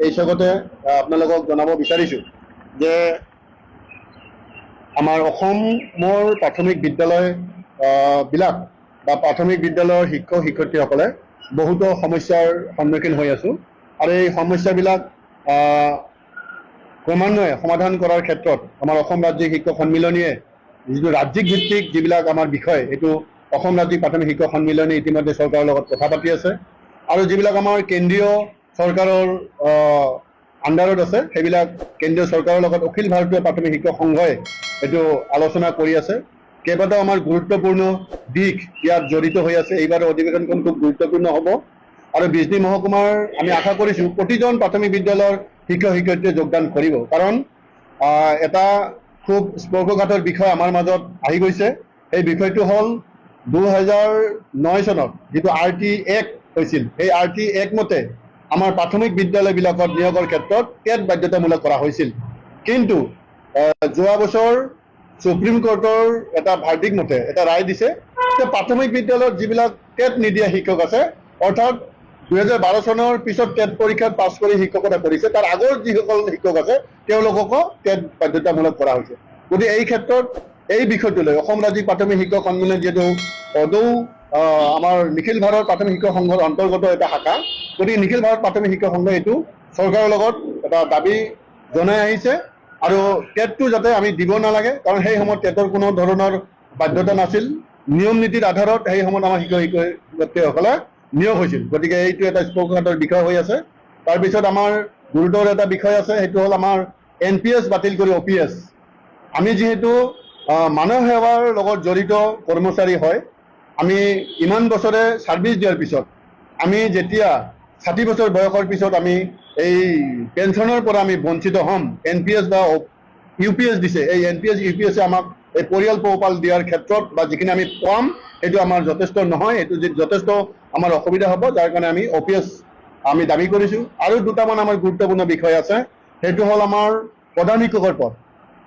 এই চেগতে আপোনালোকক জনাব বিচাৰিছোঁ যে আমাৰ অসমৰ প্ৰাথমিক বিদ্যালয় বিলাক বা প্ৰাথমিক বিদ্যালয়ৰ শিক্ষক শিক্ষয়িত্ৰীসকলে বহুতো সমস্যাৰ সন্মুখীন হৈ আছোঁ আৰু এই সমস্যাবিলাক ক্ৰমান্বয়ে সমাধান কৰাৰ ক্ষেত্ৰত আমাৰ অসম ৰাজ্যিক শিক্ষক সন্মিলনীয়ে যিটো ৰাজ্যিক ভিত্তিক যিবিলাক আমাৰ বিষয়, এইটো অসম ৰাজ্যিক প্ৰাথমিক শিক্ষক সন্মিলনী ইতিমধ্যে চৰকাৰৰ লগত কথা পাতি আছে আৰু যিবিলাক আমাৰ কেন্দ্ৰীয় চৰকাৰৰ আণ্ডাৰত আছে, সেইবিলাক কেন্দ্ৰীয় চৰকাৰৰ লগত অখিল ভাৰতীয় প্ৰাথমিক শিক্ষক সংঘই এইটো আলোচনা কৰি আছে। কেইবাটাও আমাৰ গুৰুত্বপূৰ্ণ দিশ ইয়াত জড়িত হৈ আছে। এইবাৰ অধিৱেশনখন খুব গুৰুত্বপূৰ্ণ হ'ব আৰু বিজনী মহকুমাৰ আমি আশা কৰিছোঁ প্ৰতিজন প্ৰাথমিক বিদ্যালয়ৰ শিক্ষক শিক্ষয়িত্ৰীয়ে যোগদান কৰিব, কাৰণ এটা খুব স্পৰ্শকাতৰ বিষয় আমাৰ মাজত আহি গৈছে। সেই বিষয়টো হ'ল 2009 চনত যিটো আৰ টি এক হৈছিল, সেই আৰ টি এক মতে আমাৰ প্ৰাথমিক বিদ্যালয়বিলাকত নিয়োগৰ ক্ষেত্ৰত টেট বাধ্যতামূলক কৰা হৈছিল। কিন্তু যোৱা বছৰ সুপ্ৰিম কোৰ্টৰ এটা ভাৰ্ডিক মতে এটা ৰায় দিছে যে প্ৰাথমিক বিদ্যালয়ত যিবিলাক টেট নিদিয়া শিক্ষক আছে, অৰ্থাৎ 2012 চনৰ পিছত টেট পৰীক্ষাত পাছ কৰি শিক্ষকতা কৰিছে, তাৰ আগৰ যিসকল শিক্ষক আছে তেওঁলোককো টেট বাধ্যতামূলক কৰা হৈছে। গতিকে এই ক্ষেত্ৰত এই বিষয়টো লৈ অসম ৰাজ্যিক প্ৰাথমিক শিক্ষক সন্মিলন যিহেতু সদৌ আমাৰ নিখিল ভাৰত প্ৰাথমিক শিক্ষক সংঘৰ অন্তৰ্গত এটা শাখা, গতিকে নিখিল ভাৰত প্ৰাথমিক শিক্ষক সংঘই এইটো চৰকাৰৰ লগত এটা দাবী জনাই আহিছে আৰু টেটটো যাতে আমি দিব নালাগে, কাৰণ সেই সময়ত টেটৰ কোনো ধৰণৰ বাধ্যতা নাছিল। নিয়ম নীতিৰ আধাৰত সেই সময়ত আমাৰ শিক্ষক শিক্ষয়িত্ৰীসকলে নিয়োগ হৈছিল। গতিকে এইটো এটা স্পৰ্শকাতৰ বিষয় হৈ আছে। তাৰপিছত আমাৰ গুৰুতৰ এটা বিষয় আছে, সেইটো হ'ল আমাৰ এন পি এছ বাতিল কৰি অ' পি এছ। আমি যিহেতু মানৱ সেৱাৰ লগত জড়িত কৰ্মচাৰী হয়, আমি ইমান বছৰে ছাৰ্ভিচ দিয়াৰ পিছত আমি যেতিয়া 60 বছৰ বয়সৰ পিছত আমি এই পেঞ্চনৰ পৰা আমি বঞ্চিত হ'ম, এন পি এছ বা ইউ পি এছ দিছে, এই N P S, U P এছে আমাক এই পৰিয়াল পোহপাল দিয়াৰ ক্ষেত্ৰত বা যিখিনি আমি পাম সেইটো আমাৰ যথেষ্ট নহয়, সেইটো যথেষ্ট আমাৰ অসুবিধা হ'ব, যাৰ কাৰণে আমি অ' পি এছ আমি দাবী কৰিছোঁ। আৰু দুটামান আমাৰ গুৰুত্বপূৰ্ণ বিষয় আছে, সেইটো হ'ল আমাৰ প্ৰধান শিক্ষকৰ পদ।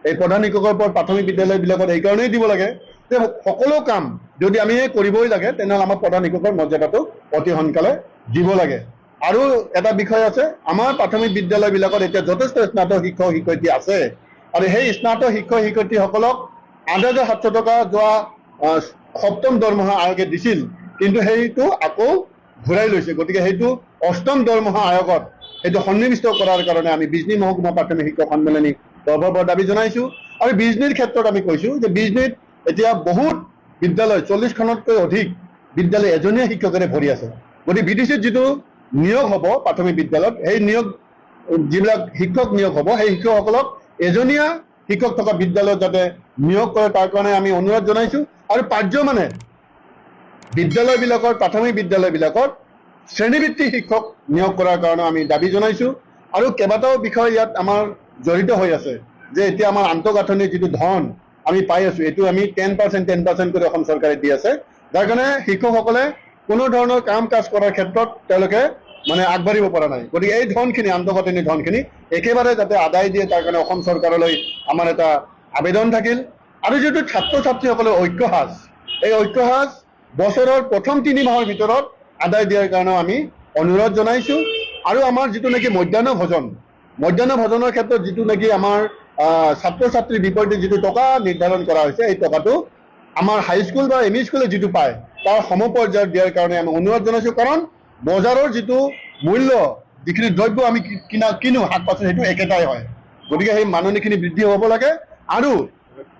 এই প্ৰধান শিক্ষকৰ পদ প্ৰাথমিক বিদ্যালয়বিলাকত এইকাৰণেই দিব লাগে যে সকলো কাম যদি আমি কৰিবই লাগে তেনেহ'লে আমাৰ প্ৰধান শিক্ষকৰ মৰ্যাদাটো অতি সোনকালে দিব লাগে। আৰু এটা বিষয় আছে, আমাৰ প্ৰাথমিক বিদ্যালয়বিলাকত এতিয়া যথেষ্ট স্নাতক শিক্ষক শিক্ষয়িত্ৰী আছে আৰু সেই স্নাতক শিক্ষক শিক্ষয়িত্ৰীসকলক 8700 টকা যোৱা সপ্তম দৰমহা আয়োগে দিছিল, কিন্তু সেইটো আকৌ ঘূৰাই লৈছে। গতিকে সেইটো অষ্টম দৰমহা আয়োগত সেইটো সন্নিৱিষ্ট কৰাৰ কাৰণে আমি বিজনী মহকুমা প্ৰাথমিক শিক্ষক সন্মিলনী তৰফৰ পৰা দাবী জনাইছোঁ। আৰু বিজনীৰ ক্ষেত্ৰত আমি কৈছোঁ যে বিজনীত এতিয়া বহুত বিদ্যালয়, 40খনতকৈ অধিক বিদ্যালয় এজনীয়া শিক্ষকেৰে ভৰি আছে। গতিকে বি টি চিত যিটো নিয়োগ হ'ব প্ৰাথমিক বিদ্যালয়ত, সেই নিয়োগ যিবিলাক শিক্ষক নিয়োগ হ'ব সেই শিক্ষকসকলক এজনীয়া শিক্ষক থকা বিদ্যালয়ত যাতে নিয়োগ কৰে তাৰ কাৰণে আমি অনুৰোধ জনাইছোঁ। আৰু পাৰ্যমানে বিদ্যালয়বিলাকত, প্ৰাথমিক বিদ্যালয়বিলাকত শ্ৰেণীভিত্তিক শিক্ষক নিয়োগ কৰাৰ কাৰণে আমি দাবী জনাইছোঁ। আৰু কেইবাটাও বিষয় ইয়াত আমাৰ জড়িত হৈ আছে যে এতিয়া আমাৰ আন্তঃগাঁথনিৰ যিটো ধন আমি পাই আছোঁ, এইটো আমি 10% 10% কৰি অসম চৰকাৰে দি আছে, যাৰ কাৰণে শিক্ষকসকলে কোনো ধৰণৰ কাম কাজ কৰাৰ ক্ষেত্ৰত তেওঁলোকে আগবাঢ়িব পৰা নাই। গতিকে এই ধনখিনি, আন্তঃগাঁথনিৰ ধনখিনি একেবাৰে যাতে আদায় দিয়ে তাৰ কাৰণে অসম চৰকাৰলৈ আমাৰ এটা আবেদন থাকিল। আৰু যিটো ছাত্ৰ ছাত্ৰীসকলৰ ঐক্যসাজ, এই ঐক্যসাজ বছৰৰ প্ৰথম 3 মাহৰ ভিতৰত আদায় দিয়াৰ কাৰণেও আমি অনুৰোধ জনাইছোঁ। আৰু আমাৰ যিটো নেকি মধ্যাহ্ন ভোজন, মধ্যাহ্ন ভোজনৰ ক্ষেত্ৰত যিটো নেকি আমাৰ ছাত্ৰ ছাত্ৰীৰ বিপৰীতে যিটো টকা নিৰ্ধাৰণ কৰা হৈছে, এই টকাটো আমাৰ হাইস্কুল বা এম ই স্কুলে যিটো পায় তাৰ সমপৰ্যায়ত দিয়াৰ কাৰণে আমি অনুৰোধ জনাইছোঁ। কাৰণ বজাৰৰ যিটো মূল্য, যিখিনি দ্ৰব্য আমি কিনো শাক পাচলি, সেইটো একেটাই হয়। গতিকে সেই মাননিখিনি বৃদ্ধি হ'ব লাগে। আৰু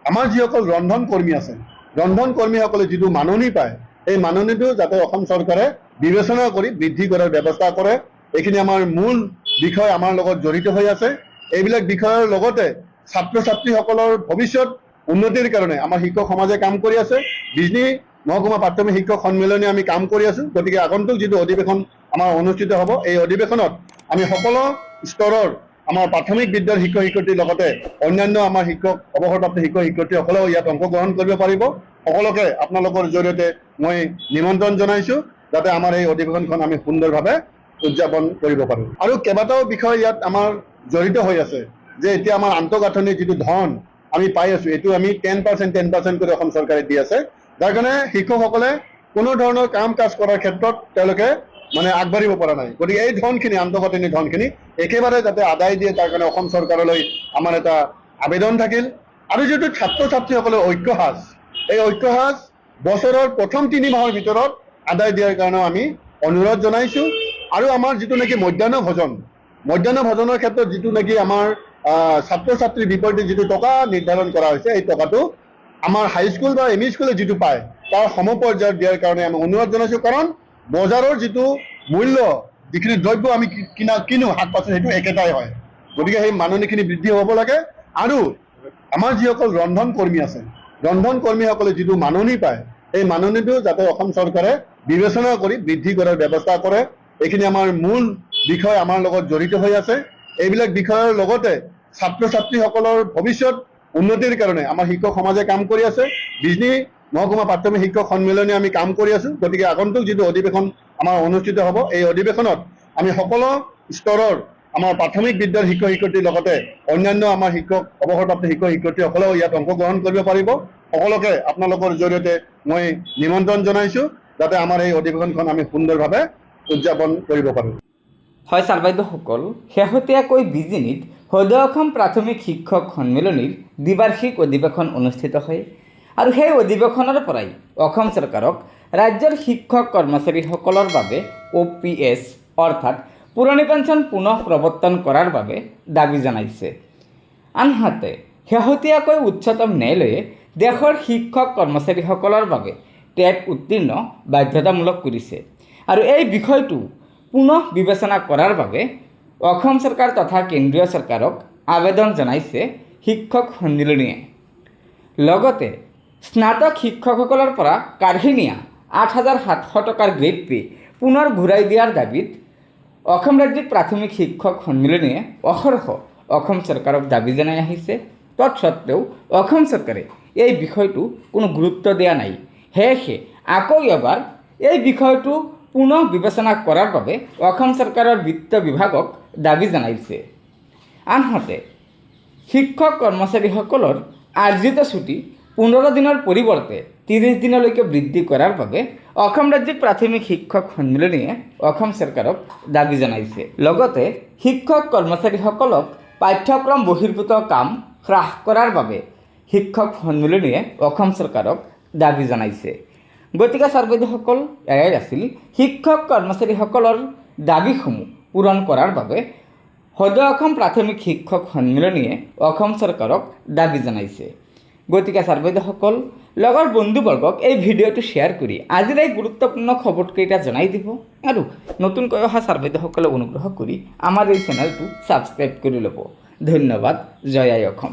আমাৰ যিসকল ৰন্ধন কৰ্মী আছে, ৰন্ধন কৰ্মীসকলে যিটো মাননি পায়, সেই মাননিটো যাতে অসম চৰকাৰে বিবেচনা কৰি বৃদ্ধি কৰাৰ ব্যৱস্থা কৰে। এইখিনি আমাৰ মূল বিষয়, আমাৰ লগত জড়িত হৈ আছে। এইবিলাক বিষয়ৰ লগতে ছাত্ৰ ছাত্ৰীসকলৰ ভৱিষ্যত উন্নতিৰ কাৰণে আমাৰ শিক্ষক সমাজে কাম কৰি আছে। বিজনী মহকুমা প্ৰাথমিক শিক্ষক সন্মিলনী আমি কাম কৰি আছোঁ। গতিকে আগন্তুক যিটো অধিৱেশন আমাৰ অনুষ্ঠিত হ'ব, এই অধিৱেশনত আমি সকলো স্তৰৰ আমাৰ প্ৰাথমিক বিদ্যালয়ৰ শিক্ষক শিক্ষয়িত্ৰীৰ লগতে অন্যান্য আমাৰ শিক্ষক, অৱসৰপ্ৰাপ্ত শিক্ষক শিক্ষয়িত্ৰীসকলেও ইয়াত অংশগ্ৰহণ কৰিব পাৰিব। সকলোকে আপোনালোকৰ জৰিয়তে মই নিমন্ত্ৰণ জনাইছোঁ যাতে আমাৰ এই অধিৱেশনখন আমি সুন্দৰভাৱে উদযাপন কৰিব পাৰোঁ। আৰু কেইবাটাও বিষয় ইয়াত আমাৰ জড়িত হৈ আছে যে এতিয়া আমাৰ আন্তঃগাঁথনিৰ যিটো ধন আমি পাই আছোঁ, এইটো আমি 10% 10% কৰি অসম চৰকাৰে দি আছে, যাৰ কাৰণে শিক্ষকসকলে কোনো ধৰণৰ কাম কাজ কৰাৰ ক্ষেত্ৰত তেওঁলোকে মানে আগবাঢ়িব পৰা নাই। গতিকে এই ধনখিনি, আন্তঃগাঁথনিৰ ধনখিনি একেবাৰে যাতে আদায় দিয়ে, তাৰ কাৰণে অসম চৰকাৰলৈ আমাৰ এটা আবেদন থাকিল। আৰু যিটো ছাত্ৰ ছাত্ৰীসকলৰ ঐক্যসাজ, এই ঐক্যসাজ বছৰৰ প্ৰথম 3 মাহৰ ভিতৰত আদায় দিয়াৰ কাৰণেও আমি অনুৰোধ জনাইছোঁ। আৰু আমাৰ যিটো নেকি মধ্যাহ্ন ভোজন, মধ্যাহ্ন ভোজনৰ ক্ষেত্ৰত যিটো নেকি আমাৰ ছাত্ৰ ছাত্ৰীৰ বিপৰীতে যিটো টকা নিৰ্ধাৰণ কৰা হৈছে, এই টকাটো আমাৰ হাইস্কুল বা এম ই স্কুলে যিটো পায়, তাৰ সমপৰ্যায়ত দিয়াৰ কাৰণে আমি অনুৰোধ জনাইছোঁ। কাৰণ বজাৰৰ যিটো মূল্য, যিখিনি দ্ৰব্য আমি কিনো শাক পাচলি, সেইটো একেটাই হয়। গতিকে সেই মাননিখিনি বৃদ্ধি হ'ব লাগে। আৰু আমাৰ যিসকল ৰন্ধন কৰ্মী আছে, ৰন্ধন কৰ্মীসকলে যিটো মাননি পায়, এই মাননিটো যাতে অসম চৰকাৰে বিবেচনা কৰি বৃদ্ধি কৰাৰ ব্যৱস্থা কৰে। এইখিনি আমাৰ মূল বিষয়, আমাৰ লগত জড়িত হৈ আছে। এইবিলাক বিষয়ৰ লগতে ছাত্ৰ ছাত্ৰীসকলৰ ভৱিষ্যত উন্নতিৰ কাৰণে আমাৰ শিক্ষক সমাজে কাম কৰি আছে। বিজনী মহকুমা প্ৰাথমিক শিক্ষক সন্মিলনে আমি কাম কৰি আছো। গতিকে আগন্তুক যিটো অধিৱেশন আমাৰ অনুষ্ঠিত হ'ব, এই অধিৱেশনত আমি সকলো স্তৰৰ আমাৰ প্ৰাথমিক বিদ্যালয়ৰ শিক্ষক শিক্ষয়িত্ৰীৰ লগতে অন্যান্য আমাৰ শিক্ষক, অৱসৰপ্ৰাপ্ত শিক্ষক শিক্ষয়িত্ৰীসকলেও ইয়াত অংশগ্ৰহণ কৰিব পাৰিব। সকলোকে আপোনালোকৰ জৰিয়তে মই নিমন্ত্ৰণ জনাইছো, যাতে আমাৰ এই অধিৱেশনখন আমি সুন্দৰভাৱে উদযাপন কৰিব পাৰোঁ। হয় ছাৰ বাইদেউসকল, শেহতীয়াকৈ বিজনীত সদৌ অসম প্ৰাথমিক শিক্ষক সন্মিলনীৰ দ্বিবাৰ্ষিক অধিৱেশন অনুষ্ঠিত হয় আৰু সেই অধিৱেশনৰ পৰাই অসম চৰকাৰক ৰাজ্যৰ শিক্ষক কৰ্মচাৰীসকলৰ বাবে অ' পি এছ অৰ্থাৎ পুৰণি পেঞ্চন পুনঃ প্ৰৱৰ্তন কৰাৰ বাবে দাবী জনাইছে। আনহাতে শেহতীয়াকৈ উচ্চতম ন্যায়ালয়ে দেশৰ শিক্ষক কৰ্মচাৰীসকলৰ বাবে টেট উত্তীৰ্ণ বাধ্যতামূলক কৰিছে আৰু এই বিষয়টো পুনঃ বিবেচনা কৰাৰ বাবে অসম চৰকাৰ তথা কেন্দ্ৰীয় চৰকাৰক আবেদন জনাইছে শিক্ষক সন্মিলনীয়ে। লগতে স্নাতক শিক্ষকসকলৰ পৰা কাঢ়ি নিয়া 8700 টকাৰ গ্ৰেড পে পুনৰ ঘূৰাই দিয়াৰ দাবীত অসম ৰাজ্যিক প্ৰাথমিক শিক্ষক সন্মিলনীয়ে অহৰহ অসম চৰকাৰক দাবী জনাই আহিছে। তৎসত্ত্বেও অসম চৰকাৰে এই বিষয়টো কোনো গুৰুত্ব দিয়া নাই। সেয়েহে আকৌ এবাৰ এই বিষয়টো পুনঃ বিবেচনা কৰাৰ বাবে অসম চৰকাৰৰ বিত্ত বিভাগক দাবী জনাইছে। আনহাতে শিক্ষক কৰ্মচাৰীসকলৰ আৰ্জিত ছুটী 15 দিনৰ পৰিৱৰ্তে 30 দিনলৈকে বৃদ্ধি কৰাৰ বাবে অসম ৰাজ্যিক প্ৰাথমিক শিক্ষক সন্মিলনীয়ে অসম চৰকাৰক দাবী জনাইছে। লগতে শিক্ষক কৰ্মচাৰীসকলক পাঠ্যক্ৰম বহিৰ্ভূত কাম হ্ৰাস কৰাৰ বাবে শিক্ষক সন্মিলনীয়ে অসম চৰকাৰক দাবী জনাইছে। গতিকে ছাৰ বাইদেউসকল, এয়াই আছিল শিক্ষক কৰ্মচাৰীসকলৰ দাবীসমূহ পূৰণ কৰাৰ বাবে সদৌ অসম প্ৰাথমিক শিক্ষক সন্মিলনীয়ে অসম চৰকাৰক দাবী জনাইছে। গতিকে ছাৰ বাইদেউসকল, লগৰ বন্ধুবৰ্গক এই ভিডিঅ'টো শ্বেয়াৰ কৰি আজিৰ এই গুৰুত্বপূৰ্ণ খবৰকেইটা জনাই দিব আৰু নতুনকৈ অহা ছাৰ বাইদেউসকলে অনুগ্ৰহ কৰি আমাৰ এই চেনেলটো ছাবস্ক্ৰাইব কৰি ল'ব। ধন্যবাদ। জয় আই অসম।